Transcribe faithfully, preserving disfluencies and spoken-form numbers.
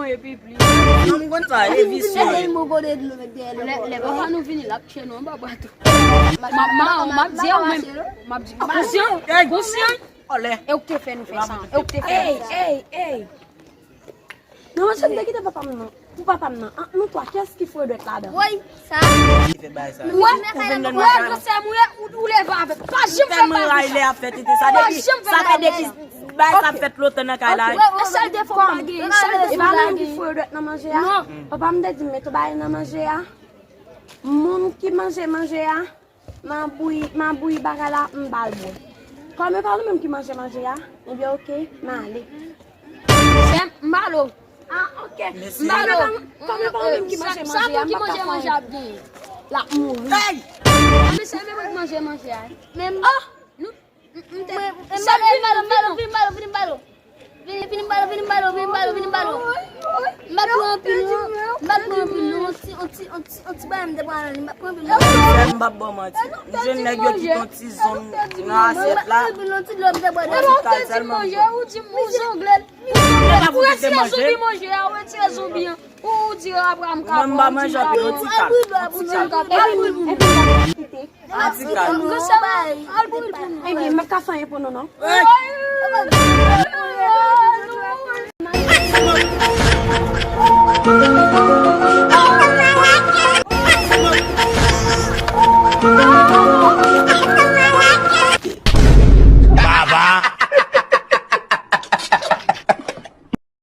Epi pli. Non, m konn sa, e visye. Lè, lè papa nou vini, l ap tchè nou anba bwa tou. M ap, m ap, m ap di w menm. M ap di, konsyan, konsyan. Olè. E ou k te fè nou fè sa. E ou k te fè nou fè sa. Ey, ey, ey. Non, manzè, m te kite papa m nan. Pou papa m nan. Ant nou twa, kiyès ki foure dwèt ladan? Woy, sa. Ki fè bagay sa? Ou wè, ou vin nan wè, kay la. Gran sè m, ou ye, ou, ou leve avè m. Pa janm fè bagay sa. Tèlman ray lè ap fè tete sa. Depi, sa fè depi bagay sa ap fèt lontan nan kay la. Wè, wè, sèl defo m pa gen, sèl defo m pa gen. E pa menm ki foure dwèt nan manje a? Non. Papa m te di m, mete bagay nan manje a. Moun ki manje manje a, m a bouyi, m a bouyi bagay la, m ba l bwè. Kòm e pa nou menm ki manje manje a, ebyen oke, m ale. Sè m, m ba l. Ah, oke. M ba l. Kòm e pa nou menm ki manje manje a, m p ap ka fè anyen. L ap mouri. Ey! Mwen, se mwen ki manje manje a. Men m, ah! Nou, m, m te, mwen, m ba l, vin ba l, vin ba l, vin ba l. Vini, vini m ba l, vini m ba l, vini m ba l, vini m ba l. M pa t pran anpil non, m pa t pran anpil non, on ti, on ti, on ti, on ti bagay m te pran nan li, m pa t pran anpil non. Frè m, m p ap ba w manti. M jwenn nèg yo kite yon ti zonm nan asyèt la. M pa t pran anpil non, ti dlo m te bwè. Ti kal sèlman m bwè. Ou di m ou zongle l. Ou retire zonbi manje a, ou retire zonbi an. Ou di apre m ka pran yon ti kal. Ou ti kal. Epi, epi, epi, An ti kal. Ebyen, m p ap ka fè anyen pou nou, non.